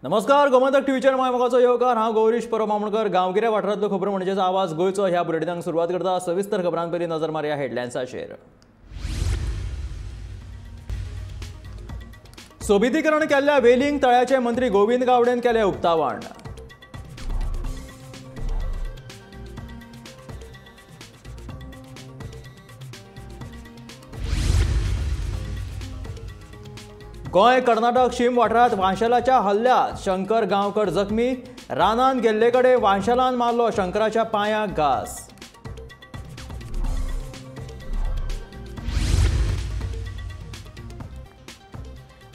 नमस्कार, गोमंतक टीव्हीचेर माय मोगाचो येवकार. हांव गौरीश परब आमोणकर. गांवगिऱ्या वाठारांतल्यो खबरो म्हणजेच आवाज गोंयचो ह्या बुलेटिनाक सुरवात करता. सविस्तर खबरां पयलीं नजर मारया हेडलायन्साचेर. सोबितीकरण केल्ल्या वेलिंग तळ्याचे मंत्री गोविंद गावडेन केलें उक्तावण. गोंय कर्नाटक शीम वाठारांत वांशेलाच्या हल्ल्यात शंकर गांवकर जखमी. रानान गेल्ले कडेन वांशेलान मारलो शंकराच्या पांयाक घास.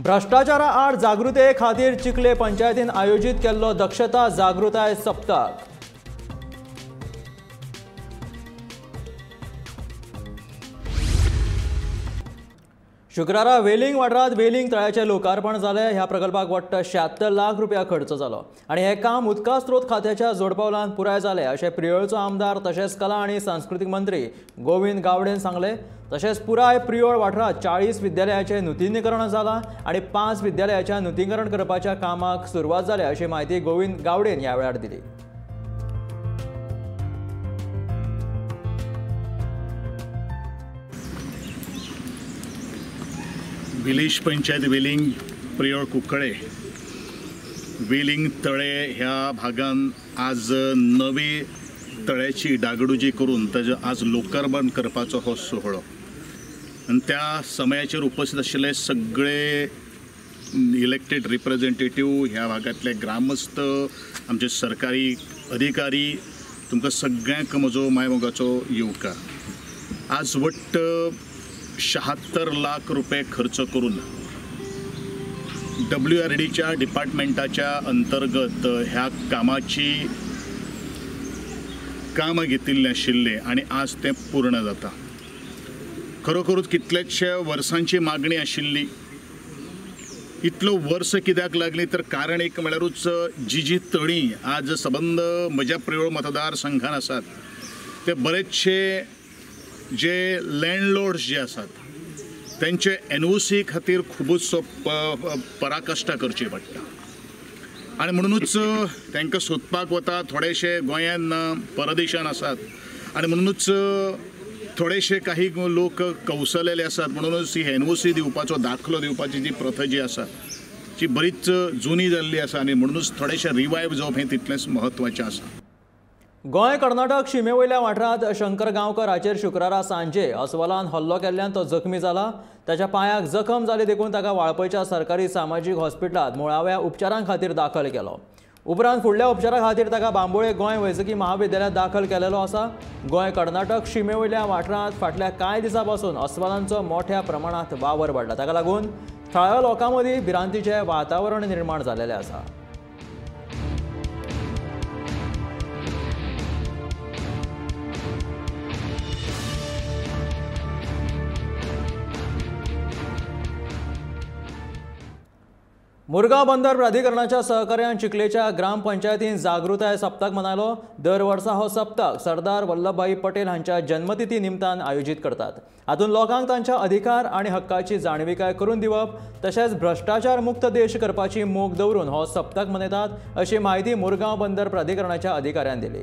भ्रश्टाचारा आड जागृते खातीर चिखले पंचायतीन आयोजीत केल्लो दक्षता जागृताय सप्तक. शुक्रारा वेलिंग वाठारांत वेलिंग तळ्याचें लोकार्पण जालें. ह्या प्रकल्पाक वट्ट 76 लाख रुपया खर्च जालो आनी हें काम उदका स्रोत खात्याच्या जोडपावलान पुराय जालें अशें प्रियोळचो आमदार तशेंच कला आनी सांस्कृतीक मंत्री गोविंद गावडेन सांगलें. तशेंच पुराय प्रियोळ वाठारांत 40 विद्यालयाचें नुतनीकरण जालां आनी 5 विद्यालयाच्या नुतनीकरण करपाच्या कामाक सुरवात जाल्या अशी म्हायती गोविंद गावडेन ह्या वेळार दिली. विलेज पंचायत वेलिंग प्रियोळ कुंकळे वेलिंग तळे ह्या भागान आज नवे तळ्याची डागडुजी करून ताजो आज लोकार्पण करपाचो हो सुवाळो आनी त्या समयाचेर उपस्थित आशिल्ले सगळे इलेक्टेड रिप्रेझेंटेटीव, ह्या भागांतले ग्रामस्थ, आमचे सरकारी अधिकारी, तुमकां सगळ्यांक म्हजो मायमोगाचो येवकार. आज वट्ट 76 लाख रुपये खर्च करून WRDच्या डिपार्टमेंटाच्या अंतर्गत ह्या कामाची कामां घेतिल्लें आशिल्लें आनी आज तें पूर्ण जाता. खरोखरूच कितल्याशा वर्सांची मागणी आशिल्ली. इतलो वर्स कित्याक लागली तर कारण एक म्हळ्यारूच जी जी तळीं आज सबंद म्हज्या प्रियोळ मतदारसंघान आसात ते बरेचशे जे लँडलॉर्ड्स जे आसात तेंचे NOC खातीर खुबूच पराकश्टा करची पडटा आनी म्हणुनूच तांकां सोदपाक वता. थोडेशे गोंयान ना, परदेशान आसात आनी म्हणुनूच थोडेशे काही लोक कौसलेले आसात. म्हणुनूच ही NOC दिवपाचो दाखलो दिवपाची जी प्रथा जी आसा ती बरीच जुनी जाल्ली आसा आनी म्हणुनूच थोडेशे रिवायव जावप हें तितलेंच म्हत्वाचें आसा. गोंय कर्नाटक शिमे वयल्या वाठारांत शंकर गांवकर हाचेर शुक्रारा सांजे अस्वलान हल्लो केल्ल्यान तो जखमी जाला. ताच्या पांयाक जखम जाली देखून ताका वाळपयच्या सरकारी सामाजीक हॉस्पिटलांत मुळाव्या उपचारां खातीर दाखल केलो. उपरांत फुडल्या उपचारा खातीर ताका बांबोळे गोंय वैजकी महाविद्यालयांत दाखल केलेलो आसा. गोंय कर्नाटक शिमे वयल्या वाठारांत फाटल्या कांय दिसां पासून अस्वलांचो मोठ्या प्रमाणांत वावर वाडला. ताका लागून थळाव्या लोकां मदीं भिरांतीचें वातावरण निर्माण जालेलें आसा. मुरगांव बंदर प्राधिकरणाच्या सहकार्यान चिखलेच्या ग्रामपंचायतीन जागृताय सप्तक मनयलो. दर वर्सा हो सप्तक सरदार वल्लभभाई पटेल हांच्या जन्मतिथी निमतान आयोजीत करतात. हातूंत लोकांक तांच्या अधिकार आनी हक्काची जाणविकाय करून दिवप तशेंच भ्रश्टाचार मुक्त देश करपाची मोख दवरून हो सप्तक मनयतात अशी म्हायती मुरगांव बंदर प्राधिकरणाच्या अधिकाऱ्यान दिली.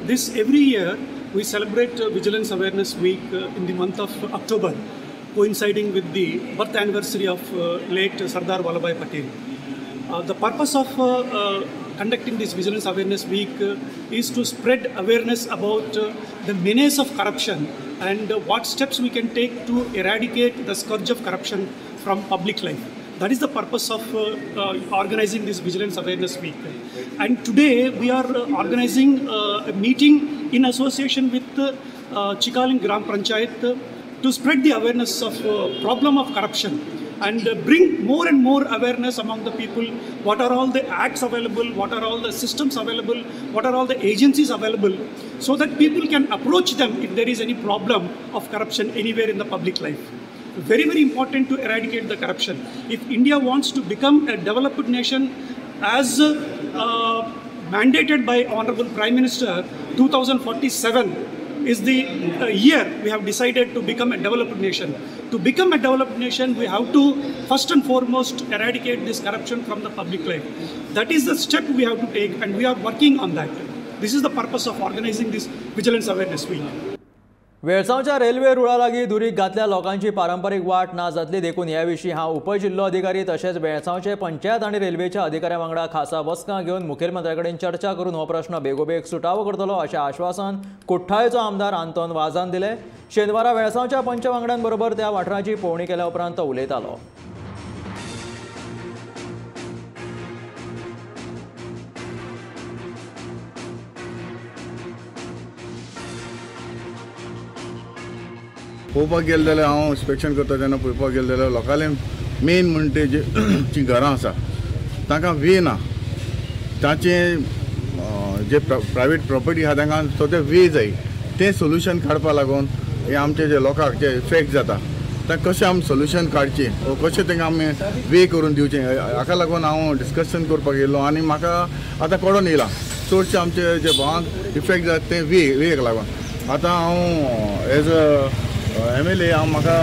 This every year we celebrate Vigilance Awareness Week in the month of October, coinciding with the birth anniversary of late Sardar Vallabhbhai Patel. The purpose of conducting this Vigilance Awareness Week is to spread awareness about the menace of corruption and what steps we can take to eradicate the scourge of corruption from public life. That is the purpose of organizing this Vigilance Awareness Week. And today we are organizing a meeting in association with Chicalim Gram Panchayat to spread the awareness of problem of corruption and bring more and more awareness among the people. What are all the acts available, what are all the systems available, what are all the agencies available, so that people can approach them if there is any problem of corruption anywhere in the public life. Very, very important to eradicate the corruption. If India wants to become a developed nation as mandated by Honorable Prime Minister 2047, is the year we have decided to become a developed nation. To become a developed nation, we have to first and foremost eradicate this corruption from the public life. That is the step we have to take, and we are working on that. This is the purpose of organizing this Vigilance Awareness Week. वेळसांवच्या railway रुळा लागीं दुरीग घातल्या लोकांची पारंपरीक वाट ना जातली देखून ह्या विशीं हांव उपजिल्लोधिकारी तशेंच वेळसांवचे पंचायत आनी रेल्वेच्या अधिकाऱ्यां वांगडा खासा बसका घेवन मुखेलमंत्र्या कडेन चर्चा करून हो प्रश्न बेगोबेग सुटावो करतलो अशें आश्वासन कुठ्ठाळेचो आमदार आंतोन वाजान दिलें. शेनवारा वेळसांवच्या पंच वांगड्यांबरोबर त्या वाठाराची पळोवणी केल्या उपरांत तो उलयतालो. पळोवपाक गेलें जाल्यार हांव इन्स्पेक्शन करता तेन्ना पळोवपाक गेलें जाल्यार लोकांले मेन म्हणटे जीं घरां आसा तांकां वे ना, तांचे जे प्रायवेट प्रॉपर्टी आसा तांकां सद्या वे जाय. तें सोल्युशन काडपा लागून हे आमचे जे लोकांक जे इफेक्ट जाता तांकां कशें आमी सोल्युशन काडचें वो कशें तांकां आमी वे करून दिवचें हाका लागून हांव डिस्कशन करपाक येयलो आनी म्हाका आतां कळोन येयलां चडशे आमचे जे भावांक इफेक्ट जाता तें वेक लागून. आतां हांव एज अ MLA हांव म्हाका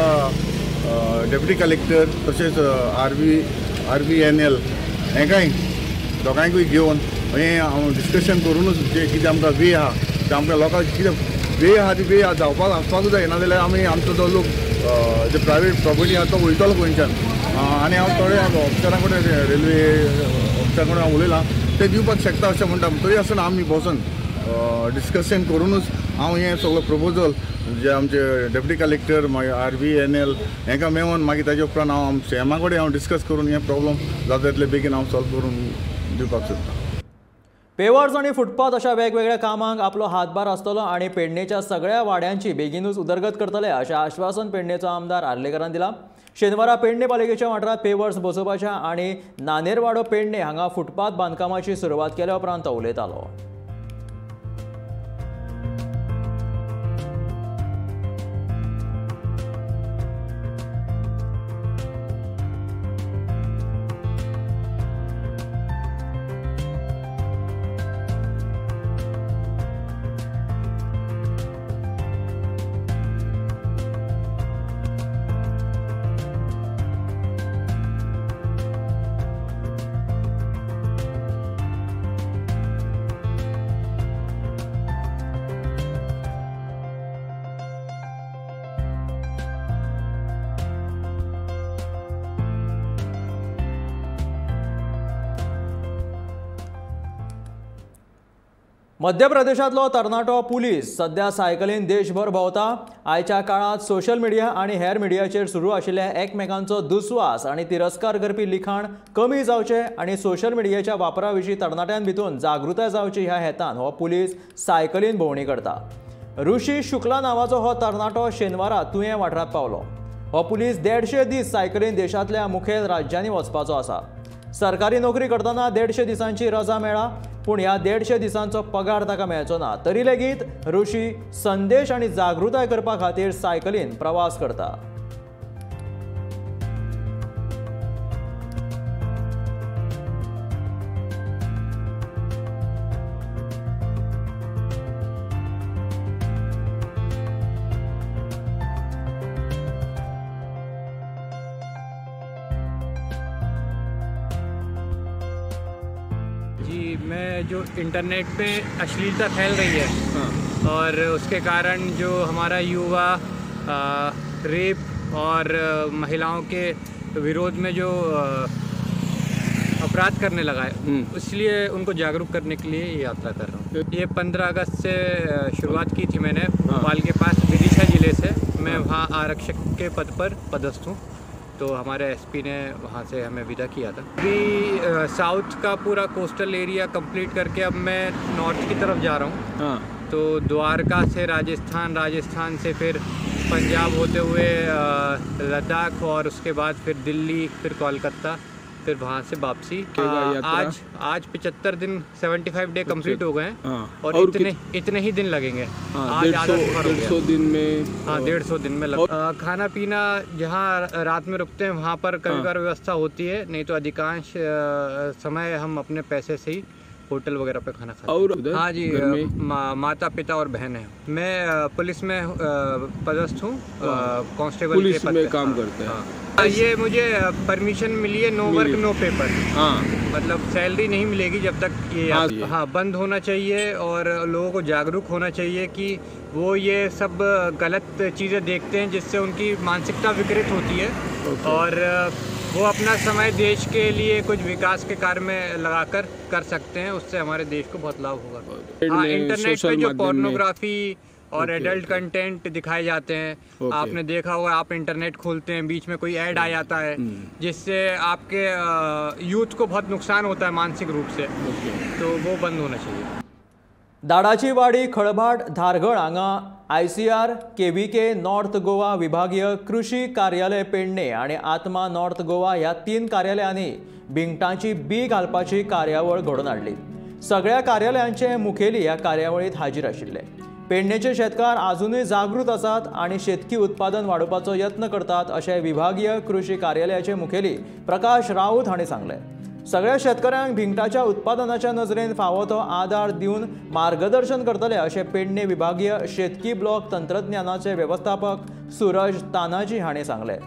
डेप्युटी कलेक्टर तशेंच आर बी एन एल हेंकांय दोगांयकूय घेवन हें हांव डिस्कशन करुनूच जें कितें आमकां वे आहा तें आमकां लोकांक कितें वे आहा ती वे जावपाक आसपाकूच जाय, नाजाल्यार आमी आमचो जो लोक जे प्रायवेट प्रॉपर्टी आहा तो वयतलो खंयच्यान. आनी हांव थोडे ऑफिसरां कडेन रेल्वे ऑफिसरा कडेन हांव उलयलां ते दिवपाक शकता अशें म्हणटा, तरी आसतना आमी बसून डिस्कशन करुनूच हांव हें सगळो प्रपोजल जे आमचे डेप्युटी कलेक्टर मागीर आर बी एन एल हेंकां मेळोन मागीर ताजे उपरांत हांव सीएमा कडेन हांव डिस्कस करून हें प्रॉब्लम जाता तितले बेगीन हांव सॉल्व करून दिवपाक सोदतां. पेवर्स आनी फुटपाथ अशा वेगवेगळ्या कामांक आपलो हातभार आसतलो आनी पेडणेच्या सगळ्या वाड्यांची बेगीनूच उदरगत करतले अशें आश्वासन पेडणेचो आमदार आर्लेकरान दिलां. शेनवारा पेडणे पालिकेच्या वाठारांत पेवर्स बसोवपाच्या आनी नानेरवाडो पेडणे हांगा फुटपाथ बांदकामाची सुरवात केल्या उपरांत तो उलयतालो. मध्य प्रदेशांतलो तरणाटो पुलीस सध्या सायकलीन देशभर भोंवता. आयच्या काळांत सोशल मिडिया आनी हेर मिडियाचेर सुरू आशिल्ल्या एकमेकांचो दुस्वास आनी तिरस्कार करपी लिखाण कमी जावचें आनी सोशल मिडियाच्या वापरा विशीं तरणाट्यां भितर जागृताय जावची ह्या हेतान हो पुलीस सायकलीन भोंवणी करता. ऋषी शुक्ला नांवाचो हो तरणाटो शेनवारा तुयें वाठारांत पावलो. हो पुलीस 150 दीस सायकलीन देशांतल्या मुखेल राज्यांनी वचपाचो आसा. सरकारी नोकरी करतना 150 दिसांची रजा मेळ्ळा, पूण ह्या 150 दिसांचो पगार ताका मेळचो ना. तरी लेगीत ऋषी संदेश आनी जागृताय करपा खातीर सायकलीन प्रवास करता. जी, मैं जो इंटरनेट पे अश्लीलता फैल रही है, हाँ, और उसके कारण जो हमारा युवा रेप और महिलाओं के विरोध में जो अपराध करने लगा है, इसलिए उनको जागरूक करने के लिए ये यात्रा कर रहा हूँ। ये 15 अगस्त से शुरुआत की थी मैंने, भोपाल के पास विदिशा ज़िले से। मैं वहाँ आरक्षक के पद पर पदस्थ हूँ, तो हमारे एसपी ने वहाँ से हमें विदा किया था। अभी साउथ का पूरा कोस्टल एरिया कंप्लीट करके अब मैं नॉर्थ की तरफ जा रहा हूँ। हाँ। तो द्वारका से राजस्थान, राजस्थान से फिर पंजाब होते हुए लद्दाख और उसके बाद फिर दिल्ली, फिर कोलकाता, फिर वहाँ से वापसी। आज 75 दिन 75 डे कंप्लीट हो गए हैं। हाँ, और इतने ही दिन लगेंगे। हाँ, आज 150 दिन में, हाँ, 150 दिन में लग। खाना पीना जहाँ रात में रुकते हैं वहाँ पर कभी कभार व्यवस्था होती है, नहीं तो अधिकांश समय हम अपने पैसे से ही होटल वगैरह पे खाना खाते और हैं। हाँ जी, माता पिता और बहन है। मैं पुलिस में पदस्थ हूँ, कांस्टेबल पुलिस के पद में पे। काम हाँ, करते हैं। हाँ। ये मुझे परमिशन मिली है, नो वर्क नो पेपर। हाँ, मतलब सैलरी नहीं मिलेगी जब तक ये हाँ, हाँ बंद होना चाहिए और लोगों को जागरूक होना चाहिए कि वो ये सब गलत चीज़ें देखते हैं जिससे उनकी मानसिकता विकृत होती है और वो अपना समय देश के लिए कुछ विकास के कार्य में लगाकर कर सकते हैं, उससे हमारे देश को बहुत लाभ होगा। हाँ, इंटरनेट पे जो पोर्नोग्राफी और एडल्ट कंटेंट दिखाए जाते हैं, आपने देखा होगा, आप इंटरनेट खोलते हैं बीच में कोई ऐड आ जाता है जिससे आपके यूथ को बहुत नुकसान होता है मानसिक रूप से, तो वो बंद होना चाहिए। दाडाची वाडी खळभाट धारगळ हांगा ICR KVK north Goa विभागीय कृषी कार्यालय पेडणे आनी आत्मा नॉर्थ गोवा ह्या 3 कार्यालयांनी भिंगटांची बी घालपाची कार्यावळ घडोवन हाडली। सगळ्या कार्यालयांचे मुखेली ह्या कार्यावळीत हाजीर आशिल्ले। पेडणेचे शेतकार आजुनूय जागृत आसात आनी शेतकी उत्पादन वाडोवपाचो यत्न करतात अशें विभागीय कृषी कार्यालयाचे मुखेली प्रकाश राऊत हांणी सांगलें। सगळ्या शेतकऱ्यांक भिंगटाच्या उत्पादनाच्या नजरेन फावो तो आदार दिवन मार्गदर्शन करतले अशें पेडणे विभागीय शेतकी ब्लॉक तंत्रज्ञानाचे वेवस्थापक सूरज तानाजी हांणी सांगलें।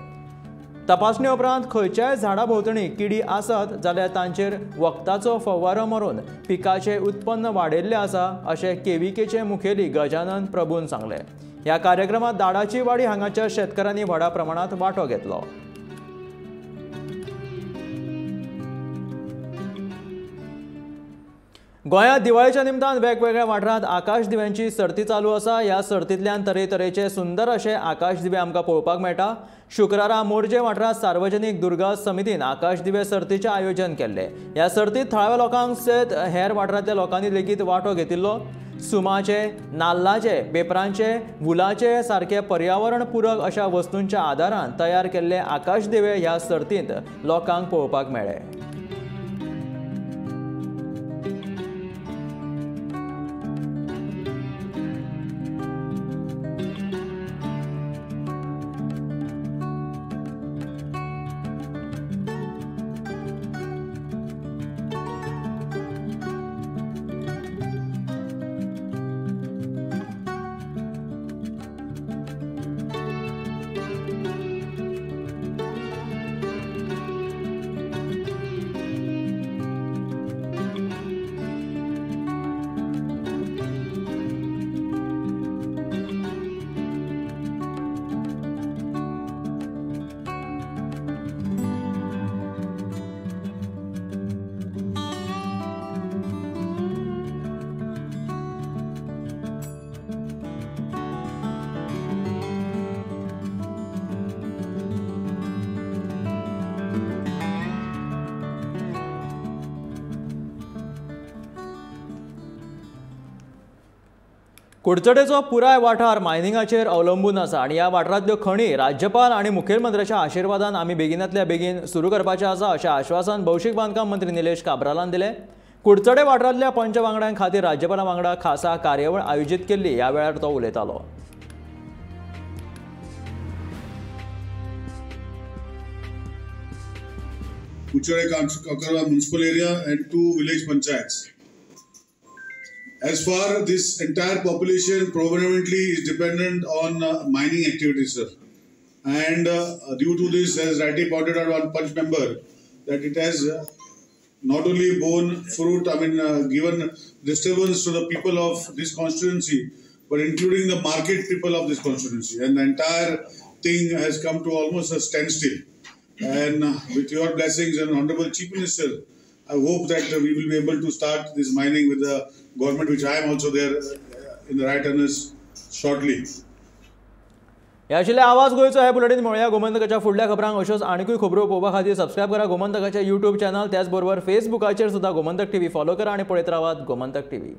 तपासणे उपरांत खंयच्याय झाडा भोंवतणी किडी आसत जाल्यार तांचेर वखदाचो फवारो मारून पिकाचें उत्पन्न वाडयिल्लें आसा अशें केव्हीकेचे मुखेली गजानन प्रभून सांगलें। ह्या कार्यक्रमात दाडाची वाडी हांगाच्या शेतकऱ्यांनी व्हडा प्रमाणात वांटो घेतलो। गोंयांत दिवाळेच्या निमतान वेगवेगळ्या वाठारांत आकाश दिव्यांची सर्ती चालू आसा। ह्या सर्तींतल्यान तरेतरेचे सुंदर अशे आकाश दिवे आमकां पळोवपाक मेळटा। शुक्रारा मोरजे वाठारांत सार्वजनीक दुर्गा समितीन आकाश दिवे सर्तीचें आयोजन केल्लें। ह्या सर्तींत थळाव्या लोकांक सयत हेर वाठारांतल्या लोकांनी लेगीत वांटो घेतिल्लो। सुमाचे, नाल्लाचे, पेपरांचे, वुलाचे सारके पर्यावरण पूरक अशा वस्तूंच्या आदारान तयार केल्ले आकाश दिवे ह्या सर्तींत लोकांक पळोवपाक मेळ्ळे। कुडचडेचो पुराय वाठार मायनिंगाचेर अवलंबून आसा आनी ह्या वाठारांतल्यो खणी राज्यपाल आनी मुखेलमंत्र्याच्या आशिर्वादान आमी बेगिनांतल्या बेगीन सुरू करपाचें आसा अशें आश्वासन भौशीक बांदकाम मंत्री निलेश काब्रालान दिलें। कुडचडे वाठारांतल्या पंच वांगड्यां खातीर राज्यपाला वांगडा खासा कार्यावळ आयोजीत केल्ली। ह्या वेळार तो उलयतालो। Kudchade municipal area and 2 village panchayats. As far this entire population predominantly is dependent on mining activities, sir. And due to this, as rightly pointed out one Panch member, that it has not only borne fruit, I mean given disturbance to the people of this constituency, but including the market people of this constituency. And the entire thing has come to almost a standstill. And with your blessings and Honorable Chief Minister, I hope that we will be able to start this mining with the government, which I am also there in the right earnest shortly. ह्या आशिल्ले आवाज गोंयचो हे bulletin मेळया गोमंतकाच्या फुडल्या खबरांक। अश्योच आनीकूय खबरो पळोवपा खातीर सबस्क्रायब करा गोमंतकाचे यूट्यूब चॅनल, त्याच बरोबर फेसबुकाचेर सुद्दां गोमंतक टीव्ही फॉलो करा आनी पळयत रावात गोमंतक टीव्ही।